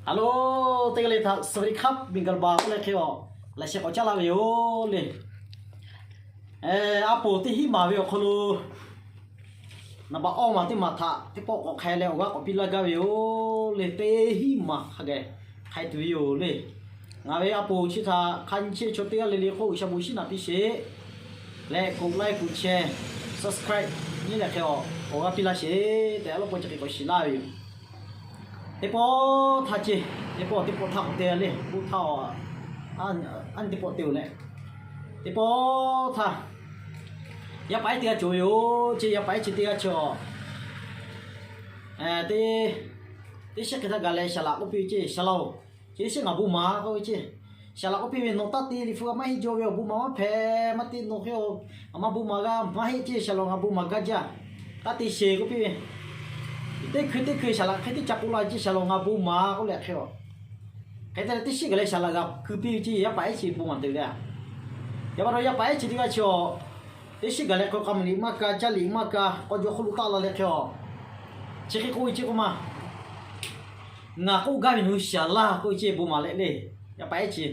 Hello, teˇ g'aˇ le htaꞈ สวัสดีครับ miˬ gaˬ baˬ k'oˆ leh hk'e a, laꞈ sheh k'awꞈ caˉ laˇ ve yoˬ le. A poˍ teˇ hinˉ maˍ ve awˬ hk'aw lo naˍ baꞈ awˇ maˬ teˇ maˬ htaꞈ teˇ pawˆ k'awꞈ hk'ai leh awˬ g'aˇ k'awꞈ piˇ laˇ gaˇ ve yoˬ le. Teˇ hinˉ maˍ hk'a geh hk'ai tuˬ ve yoˬ le. Ngaˬ ve a poˍ chi htaꞈ hk'a nyi chehˇ ve chaw teˇ g'aˇ le le hk'oˆ G'uiˬsha bon shinˉ naꞈ piˇ sheˍ leh กดไลค์ กดแชร์ subscribe nyi leh hk'e a, awˬ g'aˇ piˇ laˇ sheˍ tehꞈ a lawˉ pawˆ chi hk'e k'awꞈ shiˍ laˇ ve yoˬ. Teˇ pawˆ htaˇ ceˇ, teˇ pawˆ teˇ pawˆ htaˇ k'awꞈ te le, k'oˆ htaˇ a, a nyi teˇ pawˆ te-oˬ leh, teˇ pawˆ htaˇ yaˇ paˍ ehˉ teˇ g'aˇ cawˬ ve yoˬ ceˇ. Yaˇ paˍ ehˉ chi teˇ g'aˇ chi a, teˇ, teˇ shiˉ hk'e htaˇ gaˬ leh Saˍ laꞈ k'oˆ piˇ ve ceˇ, Saˍ laꞈ-oˬ, chi teˇ shiˉ ngaˬ bon maˍ k'oˆ ve ceˇ. Saˍ laꞈ k'oˆ piˇ ve, Nawˬ taˇ te liꞈ hpu g'a maˇ heˆ jaw ve, awˬ bon maˍ maˇ hpehꞈ, maˇ te nawˬ hk'e a, ngaˬ ma bon maˍ g'a maˇ heˆ ceˇ, Saˍ laꞈ ngaˬ bon maˍ gaˇ jaˇ. Taˇ te sheˍ k'oˆ piˇ ve, teˇ hkui teˇ hkui Saˍ laꞈ hk'e teˇ ca k'oˆ la ceˇ, Saˍ laꞈ ngaˬ bon maˍ k'oˆ leh hk'e a. Hk'e te leh teˇ shiˉ gaˬ leh Saˍ laꞈ g'a ku piˇ ve ceˇ, yaˇ paˍ ehˉ chi bon maˍ te leh a. Yaꞈ pa taw yaˇ paˍ ehˉ chi teˇ g'aˇ chi a, teˇ shiˉ gaˬ leh hk'e k'a mvuhˇ liꞈ maˇ ka, caˇ liꞈ maˇ ka, k'aw jaw hk'oˆ lo taˆ la leh hk'e a, chi hk'e k'oˆ ve ceˇ k'oˆ ma, Ngaˬ k'oˆ gaˇ ve nawˬ hui shiˍ laˇ k'oˆ ve ceˇ, bon maˍ leh le. Yaˇ paˍ ehˉ chi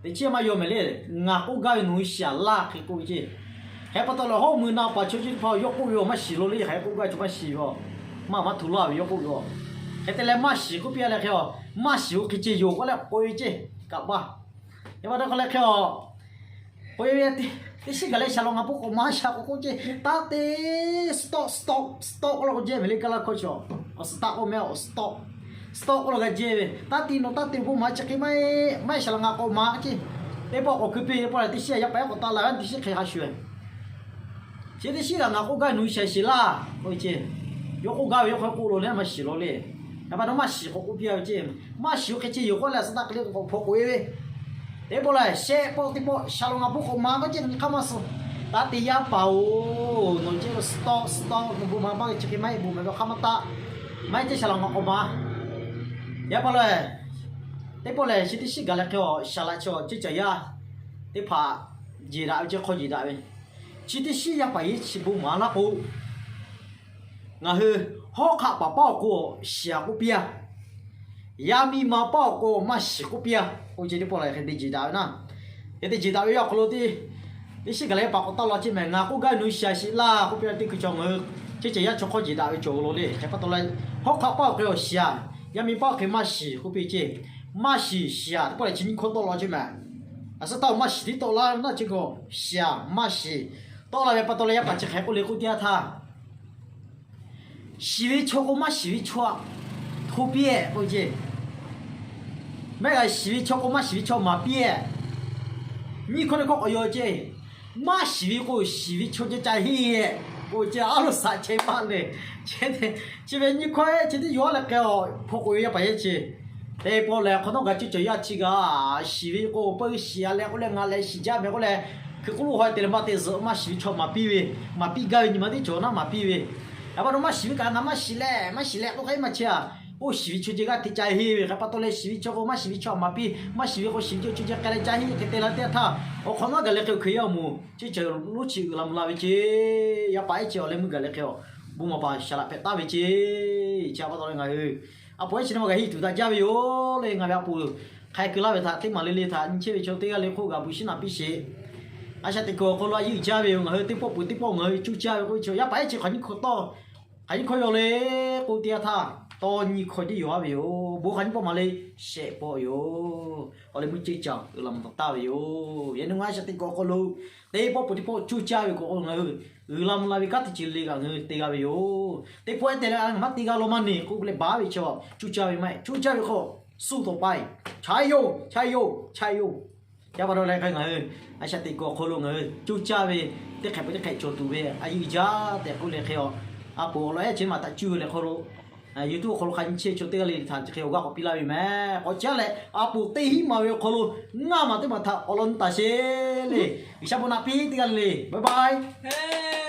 teˇ chiˉ maˇ yaw mehˍ le. Ngaˬ k'oˆ gaˇ ve nawˬ hui shiˍ laˇ hk'e k'oˆ ve ceˇ. Hk'e pa taw leh hawˉ mui na paˍ chaw chi teˇ hpaˍ yawˇ k'oˆ ve a, maˇ shiˍ lo le, hk'e k'oˆ gaˇ ve chaw maˇ shiˍ ve a, maˇ maˇ htoꞈ laˇ ve yawˇ k'oˆ ve a. Hk'e te leh maˇ shiˍ k'oˆ piˇ leh hk'e a, maˇ shiˍ-oˬ hk'e ceˇ yoˬ k'oˆ leh k'oˆ ve ceˇ, kaꞈ paˇ. Yaˇ pa taw hk'e leh hk'e a, k'oˆ ve, teˇ shiˉ gaˬ leh Saˍ laꞈ ngaˬ bon k'awꞈ maˍ shaˍ k'oˆ k'oˆ ceˇ, taˇ te, stop, stop, stop k'oˆ la k'o jehˇ ve le, kaˇ laˇ hkawˇ chi a, awˬ suhˍ taˆ k'oˆ meh, awˬ stop, stop k'oˆ la g'a jehˇ ve, taˇ te nawˬ taˇ te bon maˍ chi hk'e maˇ heˆ, maˇ heˆ Saˍ laꞈ ngaˬ k'awꞈ maˍ ceˇ. Teˇ pawˆ k'awꞈ ku piˇ ve pa leh teˇ shiˉ yaˇ paˍ ehˉ k'awꞈ taˆ la ve, teˇ shiˉ hk'e ha shuˍ ve Chi teˇ shiˉ kaꞈ ngaˬ k'oˆ gaˇ ve nawˬ hui shiˍ laˇ k'oˆ ve ceˇ. Yawˇ k'oˆ gaˇ ve yawˇ hk'aw k'oˆ lo leh maˇ shiˍ lo le. Yaꞈ pa taw maˇ shiˍ k'awꞈ k'oˆ piˇ a ve ceˇ. Maˇ shiˍ-oˬ hk'e ceˇ yoˬ k'oˆ leh suh taˆ hk'e le k'awꞈ hpaw k'oꞈ e ve. Teˇ pawˆ lehˬ shehˆ pawˆ teˇ pawˆ Saˍ laꞈ ngaˬ bon k'awꞈ maˍ k'oˆ ceˇ, nyi hk'aˇ maˇ suh. Taˇ te yaˇ paˍ-oˬ, nawˬ ceˇ stop, stop, nawˬ bon maˍ maˇ g'a, chi hk'e maˇ heˆ, bon maˍ ve hk'aˇ maˇ taˆ. Maˇ heˆ ceˇ Saˍ laꞈ ngaˬ k'awꞈ maˍ. Yaꞈ pa lehˬ, teˇ pawˆ lehˬ chi teˇ shiˉ gaˬ leh hk'e a, Saˍ laꞈ chi a, ceˇ caˬ yaˇ teˇ hpaˍ jeˬ daꞈ ve ceˇ, hk'aw jeˬ daꞈ ve. Chi teˇ shiˉ yaˇ paˍ yehˬ chi bon maˍ laˇ k'o, ngaˬ hui hawˉ hk'aˆ paˍ paˉ awˬ hk'oˆ shiˍ k'oˆ piˇ a. Yaˇ miˇ ma paˉ awˬ k'o maˇ shiˍ k'oˆ piˇ a. Oˇ ceh teˇ pawˆ la hk'e te jeˬ daꞈ ve naˇ. Hk'e te jeˬ daꞈ ve awˬ hk'aw lo teˇ, teˇ shiˉ gaˬ leh yaˇ paˍ k'awꞈ taˆ la ceˇ mehˍ, ngaˬ k'oˆ gaˇ ve nawˬ hui shiˍ shiˍ laˇ k'oˆ piˇ a. Teˇ hkui chaw ngaˬ hui ceˇ caˬ yaˇ chaw hk'aw jeˬ daꞈ ve cawˬ lo le. Hk'e pa taw leh hawˉ hk'aˆ paˉ awˬ hk'e a shiˍ, yaˇ miˇ paˉ awˬ hk'e maˇ shiˍ k'oˆ piˇ ceˇ. Maˇ shiˍ shiˍ a, teˇ pawˆ lehˬ chi nyiˇ hkawˇ tawˆ la ceˇ mehˍ. A suh taˇ maˇ shiˍ tiˉ tawˆ la naˇ, chi kaꞈ shiˍ maˇ shiˍ tawˆ la ve pa taw leh yaˇ paˍ chi hk'e k'oˆ le k'oˆ teˇ yanˇ htaˇ, shiˍ ve chaw k'o maˇ shiˍ ve chaw hto piˇ-eˬ k'oˆ ve ceˇ. Mehˆ g'a shiˍ ve chaw k'o maˇ shiˍ ve chaw maˍ piˇ-eˬ. Nyiˇ hkawˇ teˇ hkawˇ k'awꞈ yaw ceˇ. Maˇ shiˍ ve k'o shiˍ ve chaw ceh ca henˇ-eˬ k'oˆ ve ceˇ, a loˍ saꞈ chehˇ maˇ le. Chi ve nyiˇ hkawˇ chi teˇ yaw leh hk'e a, hpaw k'oꞈ ve yaˇ paˍ yehˬ chi teˇ pawˆ lehˬ hk'awꞈ nawˉ gaˬ ceˇ caˬ yaˇ chi g'a shiˍ ve k'o, peu shiˍ a leh k'oˆ leh ngaˬ lehˬ shiˍ jaˇ mehˍ k'oˆ leh, hkui k'oˆ lo haw te leh maˇ te zuhꞈ, maˇ shiˍ ve chaw maˍ piˇ ve, maˍ piˇ gaˇ ve nyi ma teˇ cawˬ naˉ maˍ piˇ ve. Yaꞈ pa taw maˇ shiˍ ve kaꞈ ngaˬ maˇ shiˍ leh, maˇ shiˍ leh k'oˆ hk'e maˇ chehˇ a. Oˇ shiˍ ve chaw ceh g'aˇ hteꞈ ca henˇ ve hk'e pa taw leh shiˍ ve chaw k'o maˇ shiˍ ve chaw maˍ piˇ, maˇ shiˍ ve k'o shiˍ ve chaw ceh k'ai leh ca henˇ hk'e te la teˇ htaˇ, awˬ hk'awꞈ nawˉ gaˬ leh hk'e hkui yaˇ mvuhˬ ceˇ caˬ lonˉ chi uiˍ la mvuh la ve ceˇ. Yaˇ paˍ ehˉ chi awˬ leh meuˇ gaˬ leh hk'e a, bon maˍ paˍ Saˍ laꞈ hpehꞈ taˍ ve ceˇ. Chi pa taw leh ngaˬ hui a poˍ ehˉ chi teˇ maˬ g'a henˇ tuˬ daꞈ jaˇ ve yoˬ le. Ngaˬ ve a poˍ hk'ai keu laˇ ve htaꞈ teˇ maˬ le le htaꞈ nyi chehˇ ve chaw teˇ g'aˇ le hk'oˆ g'a bon shinˉ naꞈ piˇ sheˍ. A shaꞈ teꞈ kuiˬ awˬ hk'aw lo a yeˇ uiˍ jaˇ ve yoˬ. Ngaˬ hui teˇ pawˆ peuˬ teˇ pawˆ ngaˬ hui cuˇ caˇ ve k'oˆ ve chaw yaˇ paˍ ehˉ chi hk'aˬ nyiˇ hkawˇ tawˇ, hk'aˬ nyiˇ hkawˇ yaw le k'oˆ teˇ yanˇ htaˇ, tawˇ nyiˇ hkawˇ tiˉ yaw haˉ ve yoˬ. Bon hk'aˬ nyiˇ pawˆ maˍ le shehˆ pawˆ yoˬ. Awˬ leh meuˇ ceˇ caˬ uiˍ la mvuh taˍ taˍ ve yoˬ. Yaꞈ nyi ngaˬ a shaꞈ teꞈ kuiˬ awˬ hk'aw lo teˇ pawˆ peuˬ teˇ pawˆ cuˇ caˇ ve k'o, ngaˬ hui uiˍ la mvuh la ve kanˉ teˇ ceuˬ le kaꞈ ngaˬ hui te g'a ve yoˬ. Teˇ pawˆ ehˉ te leh ngaˬ maˇ te g'a law maˇ neˬ k'oˆ leh baˬ ve chaw cuˇ caˇ ve maˇ heˆ. Cuˇ caˇ ve k'o, suˇ tawˍ paiˇ, chaˇ yoˬ, chaˇ yoˬ, chaˇ yoˬ. Yaˇ pa taw leh hk'e ngaˬ hui a shaꞈ teꞈ kuiˬ awˬ hk'aw lo ngaˬ hui cuˇ caˇ ve teˇ hk'ehꞈ peuˬ teˇ hk'ehꞈ cawˬ tuˬ ve a yeˇ uiˍ jaˇ tehꞈ k'oˆ leh hk'e a, a poˍ awˬ lawn ehˉ chi maˬ htaꞈ cuˇ leh hk'aw lo YouTube awˬ hk'aw lo hk'a nyi chehˇ ve chaw teˇ g'aˇ le le htaꞈ chi hk'e awˬ g'aˇ k'awꞈ piˇ laˇ ve mehˍ. K'awꞈ caˉ leh a poˍ teˇ hinˉ maˍ ve awˬ hk'aw lo ngaˇ maˬ teˇ maˬ htaꞈ awˬ lawn taˍ sheˍ le. G'uiˬsha bon naꞈ piˇ teˇ g'aˇ le le. Bye bye.